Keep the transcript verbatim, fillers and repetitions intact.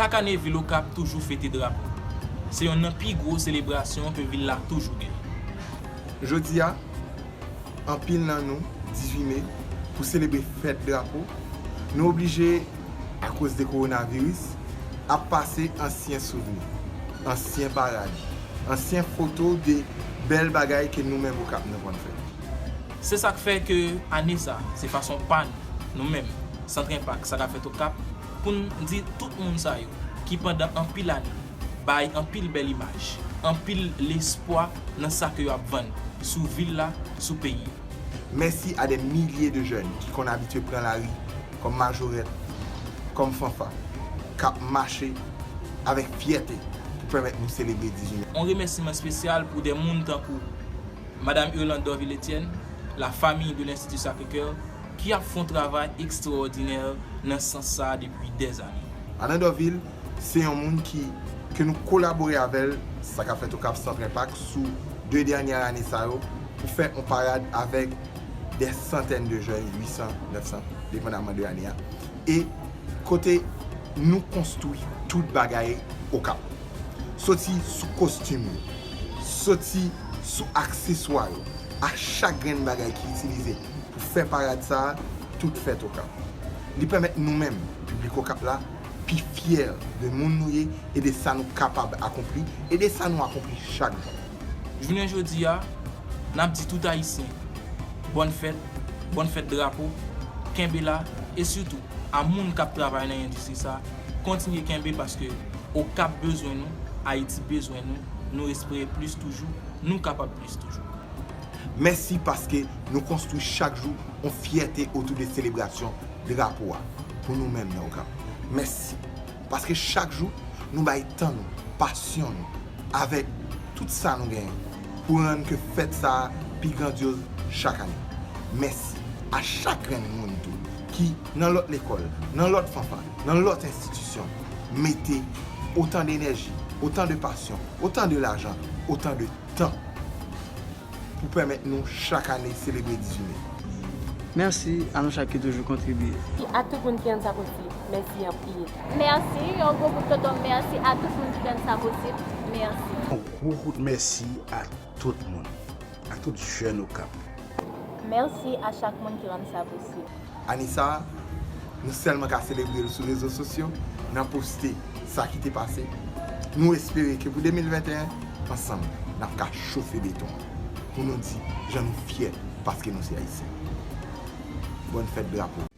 Chak ane, vil Okap toujou fete drapo. Se yonn nan pi gwo selebrasyon ke vil la toujou gen. Jodi a, anpil nan nou, dizuit me, pou selebre fèt drapo, nou oblije, akoz de kowonaviris, ap pase ansyen souvni, ansyen parad, ansyen foto de bèl bagay ke nou menm Okap nou konn fè. Se sa k fè ke ane sa, se fason pa n, nou menm, Sant Enpak, sa k ap fèt Okap, pou n di tout moun sa yo ki pandan anpil ane bay anpil bèl imaj, anpil lespwa nan sa ke yo ap vann sou vil la, sou peyi a. Mèsi a dè milye de jèn ki konn abitye pran lari kòm majorèt, kòm fanfa, k ap mache avèk fyète pou pèmèt nou selebre dizuit me. On remèsiman espesyal pou dè moun tankou Madam Irlande Dorvil Etienne, la famille de l'Institut Sacré-Cœur, ki ap fè yon travay ekstraòdinè nan sans sa a depi dèzane. Madan Dorvil se yon moun ki, ke nou kolabore avè l, sa k ap fèt Okap, Sant Enpak, sou de dènyè ane sa yo, pou fè yon parad avèk dè santèn de jèn, uit san, nèf san, depandaman de ane a. E kote nou konstwi tout bagay Okap. Soti sou kostim yo, soti sou akseswa yo, a chak grenn bagay ki itilize pou fè parad sa a, tout fèt Okap. Li pèmèt nou menm, piblik Okap la, pi fyè de moun nou ye e de sa nou kapab akonpli e de sa nou akonpli chak jou. Jounen jodi a, n ap di tout Ayisyen, bòn fèt, bòn fèt drapo, kenbe la, e sitou, a moun k ap travay nan endistri sa, kontinye kenbe paske Okap bezwen nou, Ayiti bezwen nou, nou espere plis toujou, nou kapab plis toujou. Mèsi paske nou konstwi chak jou yon fyète otou de selebrasyon drapo a pou nou menm nan Okap. Mèsi paske chak jou nou bay tan nou, pasyon nou, avèk tout sa nou genyen pou rann ke fèt sa a pi grandyoz chak ane. Mèsi a chak grenn moun tou ki nan lòt lekòl, nan lòt fanfa, nan lòt enstitisyon, mete otan de enèji, otan de pasyon, otan de lajan, otan de tan pou pèmèt nou chak ane selebre dizuit me. Mèsi a nou chak ki toujou kontribye. Mèsi a tout moun ki rann sa posib. Mèsi anpil. Mèsi, yon gwo kout tonton mèsi a tout moun ki rann sa posib. Mèsi. Yon gwo kout mèsi a tout moun, a tout jèn Okap. Mèsi a chak moun ki rann sa posib. Ane sa a, nou sèlman ka selebre l sou rezo sosyo, nan poste sa ki te pase. Nou espere ke pou de mil venteyen, ansanm, n ap ka chofe beton an pou nou di jan nou fyè paske nou se Ayisyen. Bòn fèt drapo.